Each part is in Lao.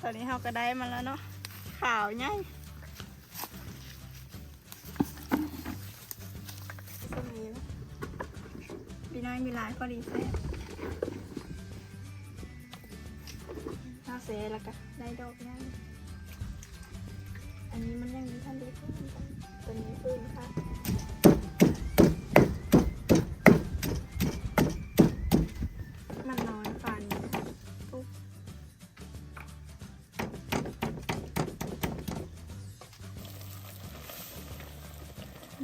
ຕອນນີ້ເຮົາກໍໄດ້ມາແລ້ວເນາະ ຂາວໃຫຍ່ ປີໜ້າມີຫຼາຍພໍດີແຊບ. ເຮົາແຊະແລ້ວກະໄດ້ດອກໃຫຍ່ ອັນນີ້ມັນຍັງມີທັນໄດ້ຂຶ້ນ ຕົວນີ້ຟື້ນຄ່ະ ມັນນອນຝັນ ອ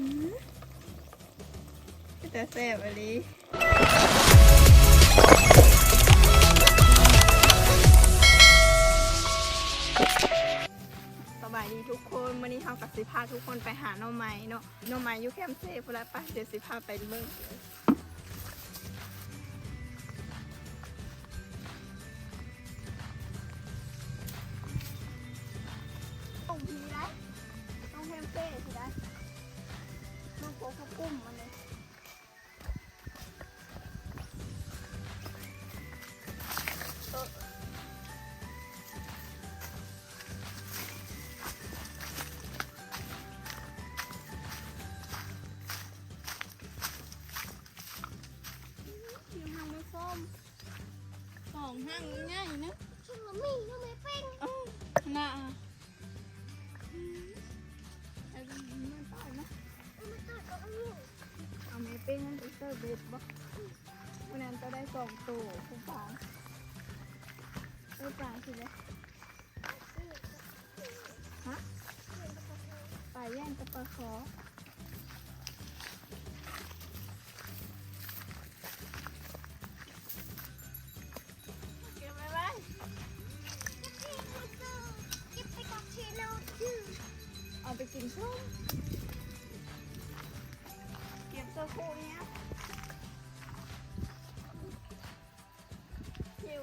ືມ ເປັນຕາແຊບອີ່ຫຼີ. ສະບາຍດີທຸກຄົນ ມື້ນີ້ເຮົາກໍຊິພາທຸກຄົນໄປຫາໜໍ່ໄມ້ເນາະ ໜໍ່ໄມ້ຢູ່ແຄມເຊພຸ້ນລະ ໄປ ດຽວຊິພາໄປເບິ່ງ. ຕົງພີໄດ ຕົງແຮມເປ້ພີໄດ ລົງໂກກະປຸ້ມມັນເລີຍ. ຢູ່ທາງໄມ້ສົ້ມ ສອງຫາງໃຫຍ່ນະ ເຊິ່ງລະມີຢູ່ແມ່ເປັ້ງ ເອີ ນະ ອືມ ເອົາແມ່ເປັ້ງມັນໄປເສີເບັດບໍ່? ມື້ນັ້ນເຈົ້າໄດ້ສອງໂຕ ຜູ້ປາ ເອີ ປາຊິເດ້ ຮະ? ປາແຫຍ່ງກັບປາຄໍ. ເກັບໄວ້ໄວ້ ເກັບໄປກັບເຊໂນ ເອົາໄປກິນສົ້ມ ເກັບເຊໂຄເນຍ ຫິວ.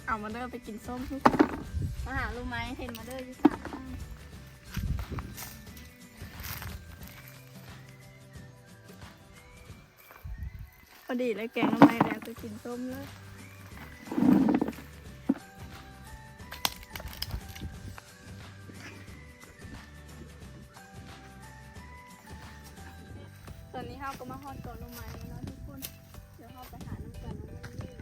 ເອົາມາເດີ ໄປກິນສົ້ມຄືກັນ ມາຫາລູກໄມ້ ເຫັນມາເດີຢູ່ສາມຂ້າງ. ພໍດີແລ້ວ ແກງໜໍ່ໄມ້ແລ້ວ ໄປກິນສົ້ມເລີຍ. ຕອນນີ້ເຮົາກໍມາຮອດກອງໜໍ່ໄມ້ແລ້ວເນາະທຸກຄົນ ດຽວເຮົາໄປຫານຳກັນວ່າມັນມີຫຍັງ.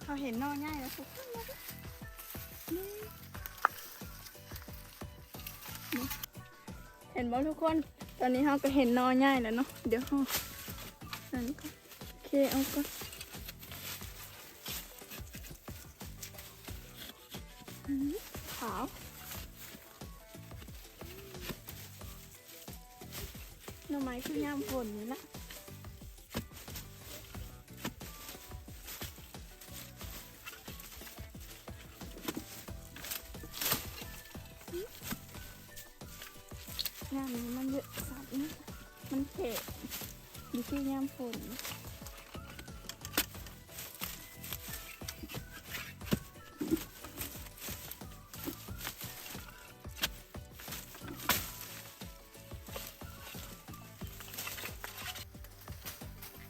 ເຮົາເຫັນໜໍ່ໃຫຍ່ແລ້ວ ທຸກຄົນເລີຍ ນີ້. ເຫັນບໍ່ທຸກຄົນ? ຕອນນີ້ເຮົາກໍເຫັນໜໍ່ໃຫຍ່ແລ້ວເນາະ. ດຽວເຮົາ ອັນນີ້ກ່ອນ ເຄເອົາກ່ອນ. ອືມ ຂາວ. ໜໍ່ໄມ້ຄືຍາມຝົນນີ້ລະ. ຍາມນີ້ມັນເຍາະສັດນະ ມັນແຂງ ຢູ່ທີ່ຍາມຝົນ.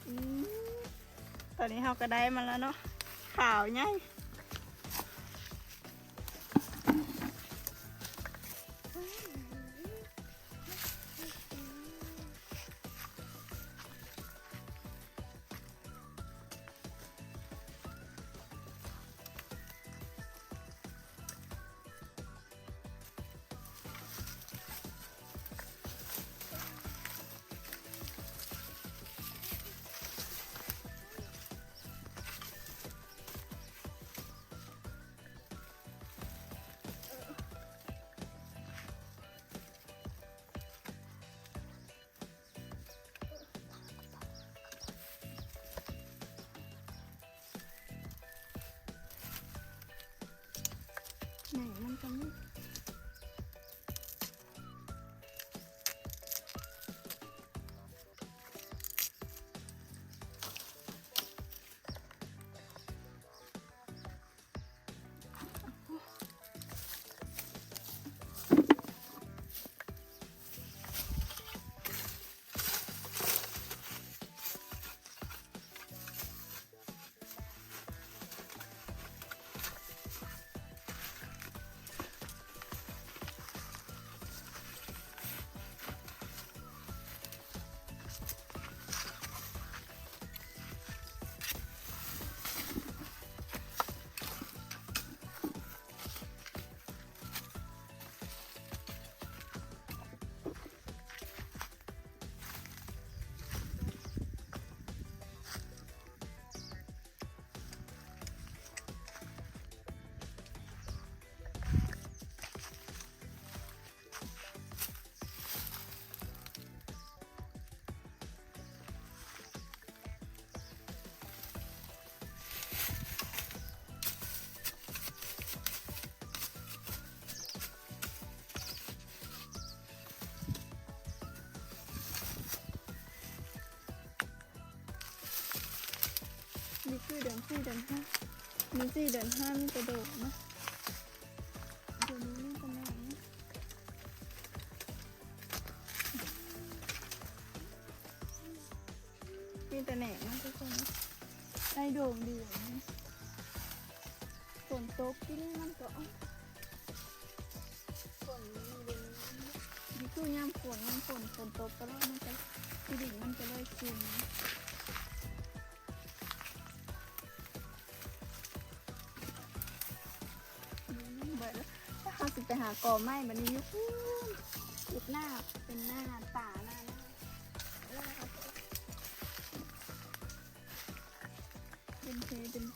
ອືມ ຕອນນີ້ເຮົາກໍໄດ້ມາແລ້ວເນາະ ຂາວໃຫຍ່. ແໜງມັນກໍມີ. ນີ້ຄືເດືອນສີ່ເດືອນຫ້າ ເດືອນສີ່ເດືອນຫ້າມີແຕ່ດອກເນາະ ດຽວນີ້ມີແຕ່ແໜງ ມີແຕ່ແໜງເນາະທຸກຄົນເນາະ ໄດ້ດອກດຽວ. ຝົນຕົກ ປີນີ້ມັນກໍອອກ ຝົນເດ ນີ້ຄືຍາມຝົນ ຍາມຝົນ ຝົນຕົກຕະຫຼອດ ມັນກໍ ທີ່ດິນມັນກໍເລີຍຊຸ່ມ. ອືມ ເບິດແລ້ວ ເຮົາຊິໄປຫາກໍໄມ້ບັດນີ້ຢູ່ພຸ້ນ ອີກໜ້າ ເປັນໜ້າປ່າ ໜ້າ ໜ້າ ເຕັມເພ ເຕັມໆ.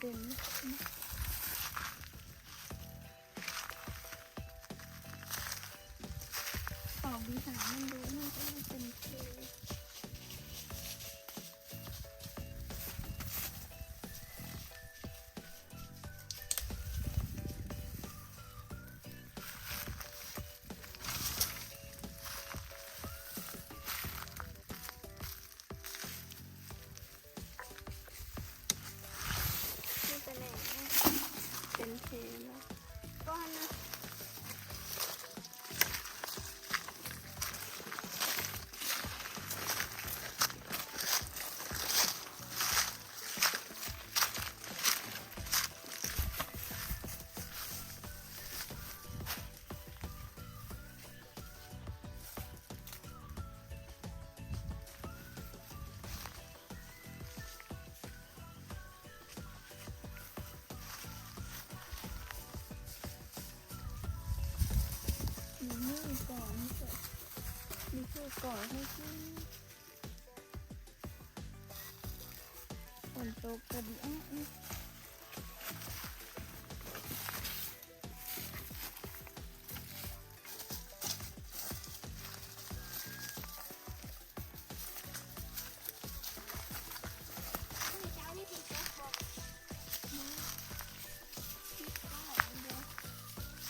ເອົາວິຫານມັນດູ ມັນກໍເປັນເພ. ມີແຕ່ແໜງເນາະ ເຕັມເພເນາະ ກ່ອນນະ. ເ ກ່ອນນີ້ ຝົນຕົກກະດີອະ.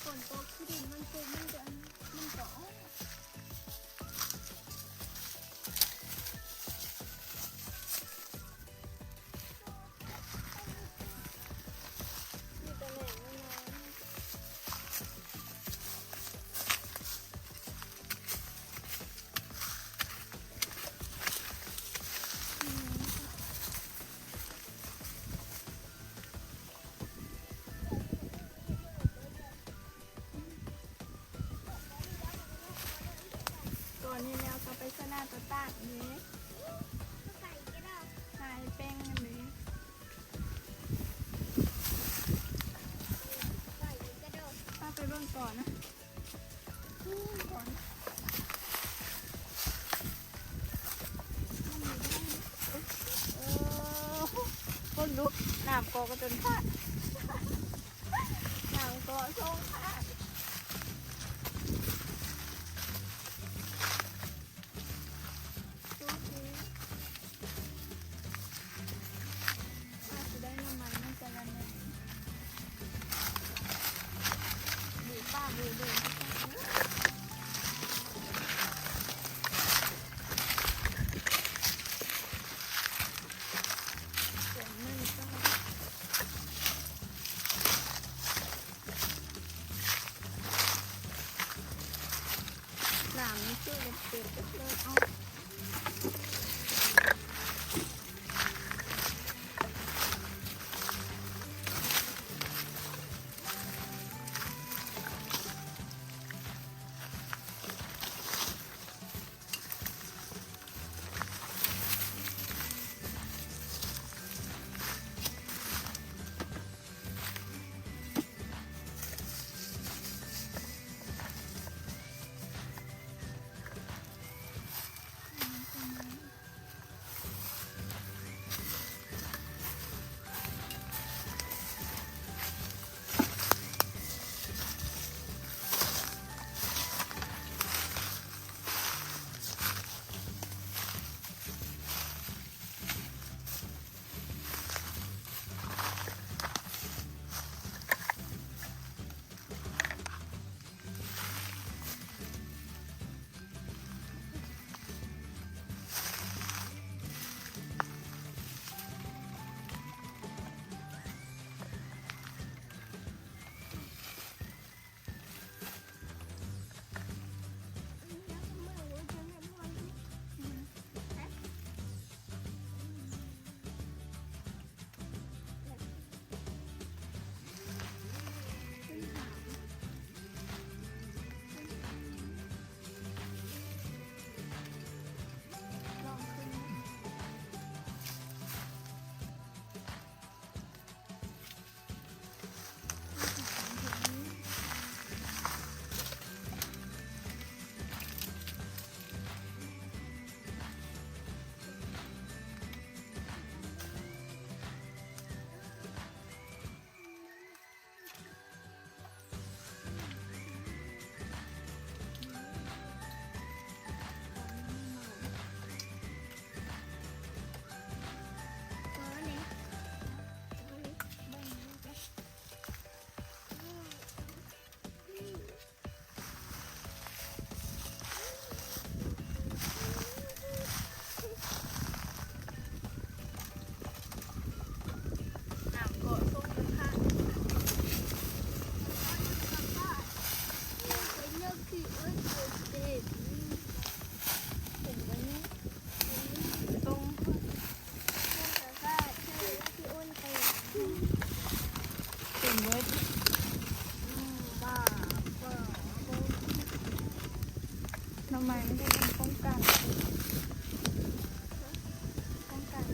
ຝົນຕົກ ຄືດິນມັນຊຸ່ມ ມັນກະ ມັນກະອອກ. ກ່ອນນີ້ແລ້ວກະໄປຊະນະຕະຕາກເດ້ ຫາແປ້ງຫັ້ນເດ້. ພາໄປເບິ່ງກ່ອນນະ ກ່ອນ ເອີ ເບິ່ງດູ ນ້ຳເກາະກະຈົນຂາດ ນ້ຳເກາະສົ່ງຂາດ. ໂອເຄ ອາດຈະໄດ້ໜໍ່ໄມ້ນຳກັນລະແນ່ ເບະປາກເບະໂດນ ນ້ຳນີ້ຄືເປັນເປັດເລີຍເນາະ. ເຕັມເບິດ ໜໍ່ໄມ້ມັນຈະເປັນປ້ອງກັນ ປ້ອງກັນ.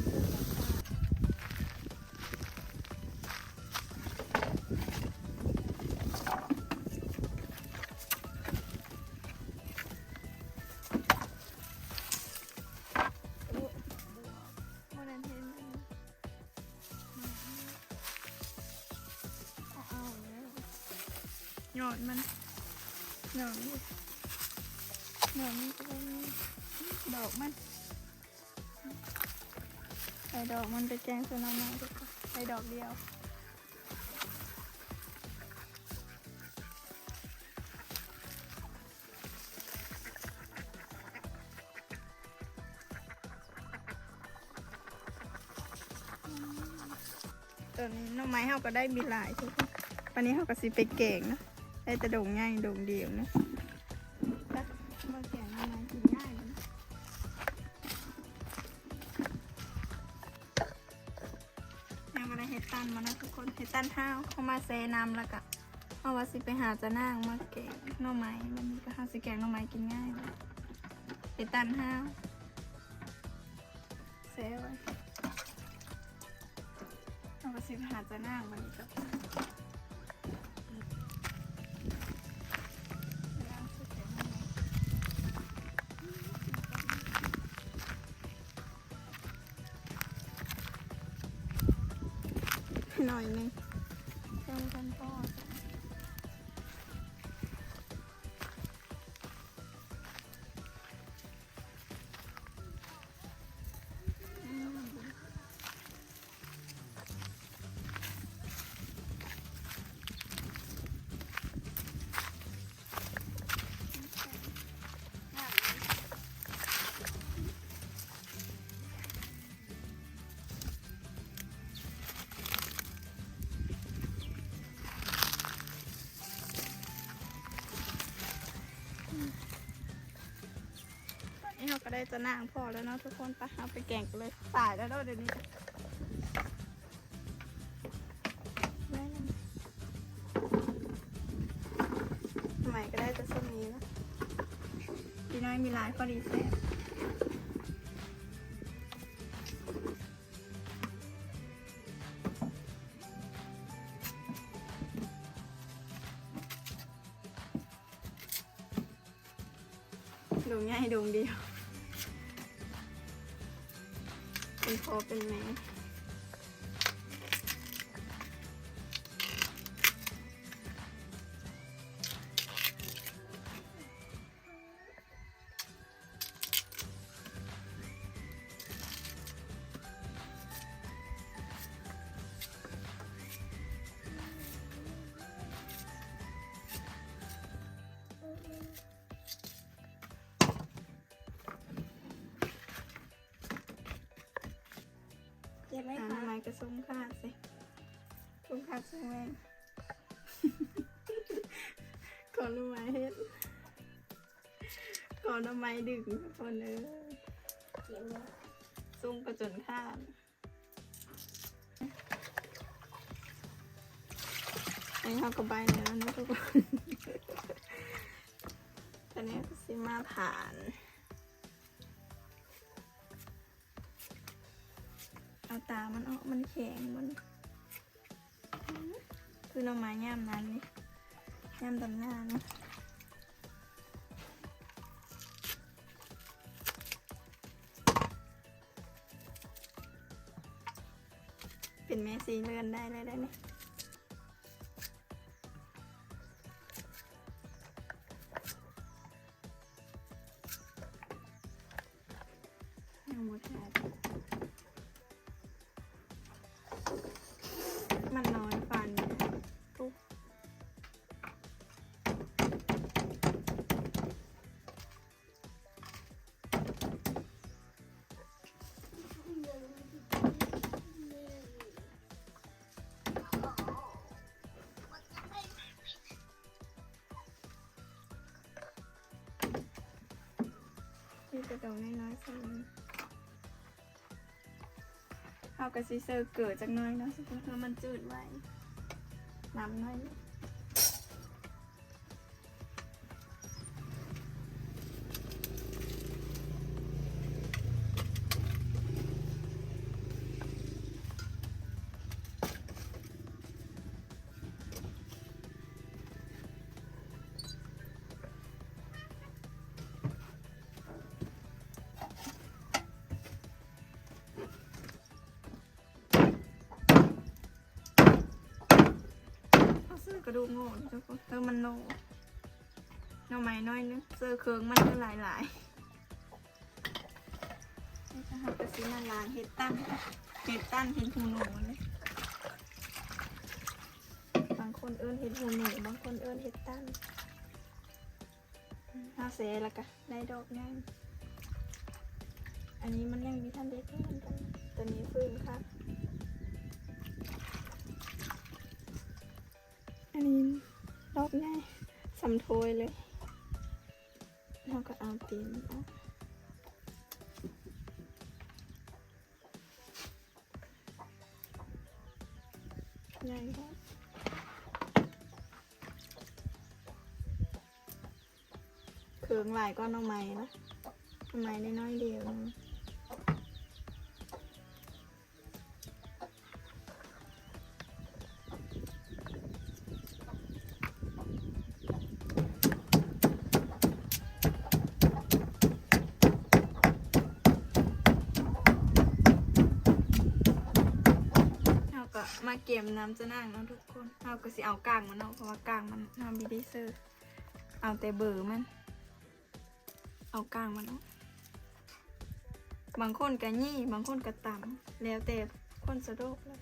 ຍອດມັນ ຍອດມັນ ຍອດມັນກໍບໍ່ມີ ດອກມັນ ໃສ່ດອກມັນໄປແກງໃສ່ໜໍ່ໄມ້ ໃສ່ດອກດຽວ. ຕອນນີ້ໜໍ່ໄມ້ເຮົາກໍໄດ້ມີຫຼາຍທຸກຄົນ ບາດນີ້ເຮົາກໍຊິໄປແກງເນາະ ໄດ້ແຕ່ດົງໃຫຍ່ດົງດຽວເນາະ ມາແກງໜໍ່ໄມ້ກິນງ່າຍເນາະ. ເຮົາກໍໄດ້ເຫັດຕັນມາເນາະທຸກຄົນ ເຫັດຕັນເຮົາ ເຮົາມາແຊ່ນ້ຳ ແລ້ວກໍເຮົາວ່າຊິໄປຫາຈະນາງມາແກງໜໍ່ໄມ້ ບາດນີ້ກໍເຮົາຊິແກງໜໍ່ໄມ້ກິນງ່າຍ ເຫັດຕັນເຮົາ ແຊ່ໄວ້ ເຮົາກໍຊິໄປຫາຈະນາງບາດນີ້ກໍ ໜ້ອຍໜຶ່ງ ເພື່ອມັນພໍ. ຕອນນີ້ເຮົາກໍໄດ້ຈະນາງພໍແລ້ວເນາະທຸກຄົນ ໄປ ເຮົາໄປແກງກັນເລີຍ ຕາຍແລ້ວເນາະ ດຽວນີ້ ໜໍ່ໄມ້ກໍໄດ້ແຕ່ສ່ຳນີ້ເນາະ ມີໜ້ອຍມີຫຼາຍພໍດີແຊບ. ດົງໃຫຍ່ດົງດຽວ ເປັນພໍ່ເປັນແມ່. ເກັບໄວ້ ຫາໜໍ່ໄມ້ກໍຊົງຄາດຊິ ຊົງຄາດຊົງແວງ ຂໍໜໍ່ໄມ້ເຮັດ ຂໍໜໍ່ໄມ້ດຶງ ທຸກຄົນເອີຍ ເກັບໄວ້ ຊົງກະຈົນຄາດ. ອັນນີ້ເຮົາກໍໄບແລ້ວເນາະທຸກຄົນ ຕອນນີ້ກໍຊິມາຜ່ານ ເອົາຕາມັນອອກ ມັນແຂງ ມັນ ຄືໜໍ່ໄມ້ຍາມນັ້ນນີ້ ຍາມດຳນານີ້ ເປັນແມ່ສີ່ເດືອນໄດ້ແລ້ວ ໄດ້ນີ້ ຍັງບໍ່ໄດ້ ມັນນອນຝັນ ທຸກ ມີແຕ່ໂຕນ້ອຍໆ ສ່ຳນີ້ ເຮົາກໍຊິເສີເກີຈັກໜ້ອຍເນາະ ເພື່ອມັນຈືດໄວ ນ້ຳໜ້ອຍ. ເອົາເສື້ອ ດູໂງ່ທຸກຄົນ ເອີ ມັນໂນ ໜໍ່ໄມ້ໜ້ອຍໜຶ່ງ ເສີເຄື່ອງມັນຫຼາຍໆ. ແລ້ວເຮົາກໍຊິມາລ້າງເຫັດຕັນ ເຫັດຕັນ ເຫັດຫູໜູນີ້ ບາງຄົນເອີ້ນເຫັດຫູໜູ ບາງຄົນເອີ້ນເຫັດຕັນ. ເຮົາແຊ່ແລ້ວກໍໄດ້ດອກໃຫຍ່ ອັນນີ້ມັນຍັງບໍ່ທັນໄດ້ເປັນ ໂຕນີ້ຟື້ນຄັກ. ອັນນີ້ດອກໃຫຍ່ສ່ຳຖ້ວຍເລີຍ ເຮົາກໍເອົາຕີນອອກ ໃຫຍ່ແທ້ ເຄື່ອງຫຼາຍກວ່າໜໍ່ໄມ້ນະ ໜໍ່ໄມ້ໄດ້ໜ້ອຍດຽວໜຶ່ງ. ເຮົາກໍມາກຽມນ້ຳຈະນາງເນາະທຸກຄົນ ເຮົາກໍຊິເອົາກ້າງມັນອອກ ເພາະວ່າກ້າງມັນເຮົາບໍ່ໄດ້ເສີ ເອົາແຕ່ເບີມັນ. ເອົາກ້າງມັນອອກ ບາງຄົນກະຫຢີ້ ບາງຄົນກະຕຳ ແລ້ວແຕ່ຄົນສະດວກເລີຍ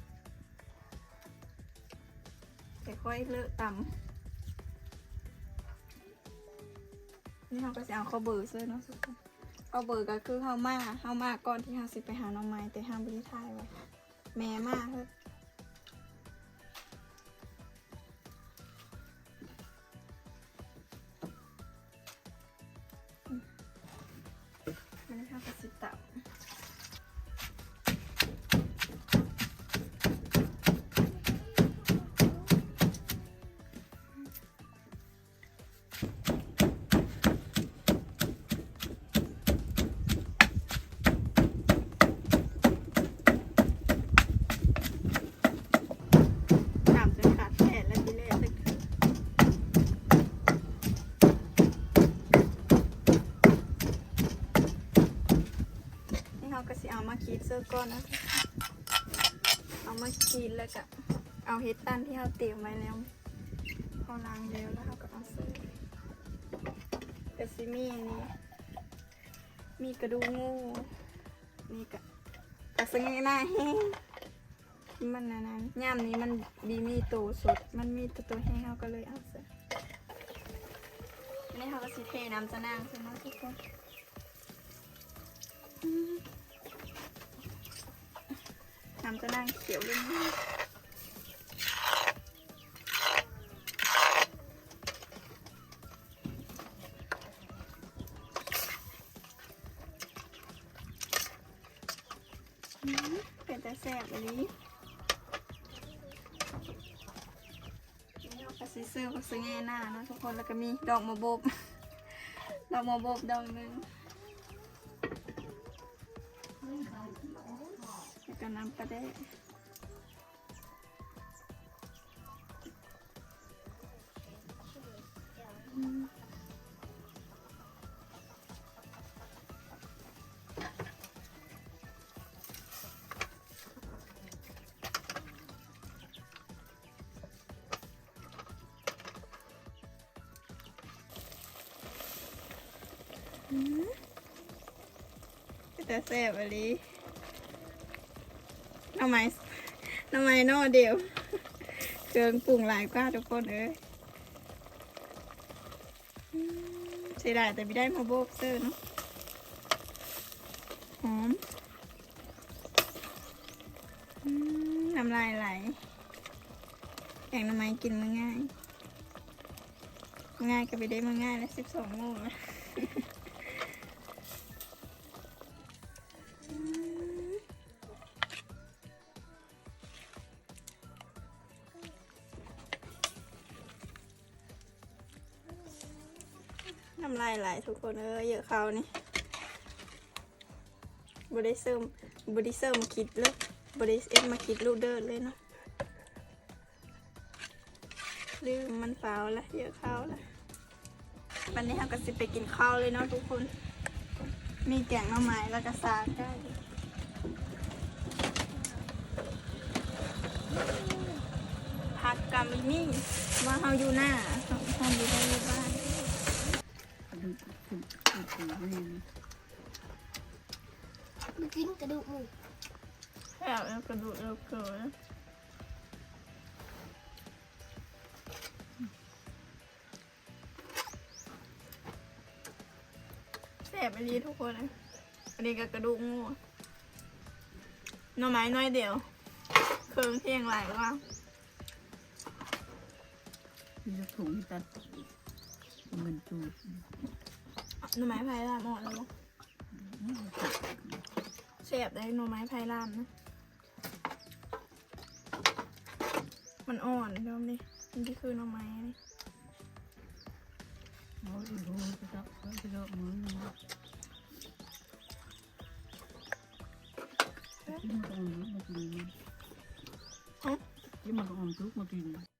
ແຕ່ຂ້ອຍເລີກຕຳ. ນີ້ເຮົາກໍຊິເອົາເຂົ້າເບີໃສ່ເນາະທຸກຄົນ ເຂົ້າເບີກໍຄືເຮົາມາ ເຮົາມາກ່ອນທີ່ເຮົາຊິໄປຫາໜໍ່ໄມ້ ແຕ່ເຮົາບໍ່ໄດ້ຖ່າຍໄວ້ ແມ່ມາເຮີ້ຍ. ອັນນີ້ເຮົາກໍຊິຕຳ ຕຳຈົນຂາດແຂນແລ້ວຕິເລະຕຶກ. ນີ້ເຮົາກໍຊິເອົາມາຂີດເສີກ່ອນນະ ເອົາມາຂີດແລ້ວກໍເອົາເຫັດຕັນທີ່ເຮົາຕຽມໄວ້ແລ້ວ ເຮົາລ້າງແລ້ວ ແລ້ວເຮົາກໍເອົາເສີ ກໍຊິມີອັນນີ້ ມີກະດູກງູ ນີ້ກະ ກະສະຫງ່າໜ້າແຮງ ມັນອັນນັ້ນ ຍາມນີ້ມັນບໍ່ມີໂຕສົດ ມັນມີແຕ່ໂຕແຫ້ງ ເຮົາກໍເລີຍເອົາໃສ່. ອັນນີ້ເຮົາກໍຊິເທນ້ຳຈະນາງໃສ່ເນາະທຸກຄົນ ອືມ ນ້ຳຈະນາງຂຽວເລີຍ. ອືມ ເປັນຕາແຊບອີ່ຫຼີ. ນີ້ເຮົາກໍຊິເສີຜັກສະແງໜ້າເນາະທຸກຄົນ ແລ້ວກໍມີດອກມະບົບ ດອກມະບົບດອກໜຶ່ງ ແລ້ວກໍນ້ຳປາແດກ. ອືມ ເປັນຕາແຊບອີ່ຫຼີ ໜໍ່ໄມ້ ໜໍ່ໄມ້ໜໍ່ດຽວ ເຄື່ອງປຸງຫຼາຍກວ່າທຸກຄົນເອີຍ. ອືມ ເສຍດາຍແຕ່ບໍ່ໄດ້ມາໂບກເສີເນາະ ຫອມ. ອືມ ນ້ຳລາຍໄຫຼ ແກງໜໍ່ໄມ້ກິນມື້ງ່າຍ ມື້ງ່າຍກໍບໍ່ໄດ້ມື້ງ່າຍແລ້ວ ສິບສອງໂມງແລ້ວ. ອືມ ນ້ຳລາຍໄຫຼທຸກຄົນເອີຍ ເຢີ້ເຂົ້ານີ້ ບໍ່ໄດ້ເສີມ ບໍ່ໄດ້ເສີມມາຄິດເລີຍ ບໍ່ໄດ້ເຮັດມາຄິດລູກເດີດເລີຍເນາະ ລືມມັນເປົ່າລະ ເຢີ້ເຂົ້າລະ. ບັດນີ້ເຮົາກໍຊິໄປກິນເຂົ້າເລີຍເນາະທຸກຄົນ ມີແກງໜໍ່ໄມ້ ແລ້ວກໍຊາໄກ່ ພ ກະມີມີ ວ່າເຮົາຢູ່ໜ້າ ເຮົາ ເຮົາບໍ່ໄດ້ຢູ່ບ້ານ. ກິນກະດູກໝູ ແຊບ ເອົາກະດູກເລີບເກີນ. ແຊບອີ່ຫຼີທຸກຄົນເອີຍ. ອັນນີ້ກໍກະດູກໝູ ໜໍ່ໄມ້ໜ້ອຍດຽວ ເຄື່ອງພຽງຫຼາຍວ່າ ມີແຕ່ຖົງຕັດເງິນຈູດ. ໜໍ່ໄມ້ໄຜ່ລາບເອົາແລ້ວບໍ່? ແຊບໄດ໋ ໜໍ່ໄມ້ໄຜ່ລາບນະ. ມັນອ່ອນເດີມນີ້ ມັນຊິຄືໜໍ່ໄມ້ນີ້. ໂອ້ຍ ໂອ້ຍ ໄປເຈາະ ໄປເຈາະມື້ນີ້ ກິນມັນກໍອ່ອນ ມາກິນ ຮະ? ກິນມັນກໍອ່ອນ ທຸກມາກິນ.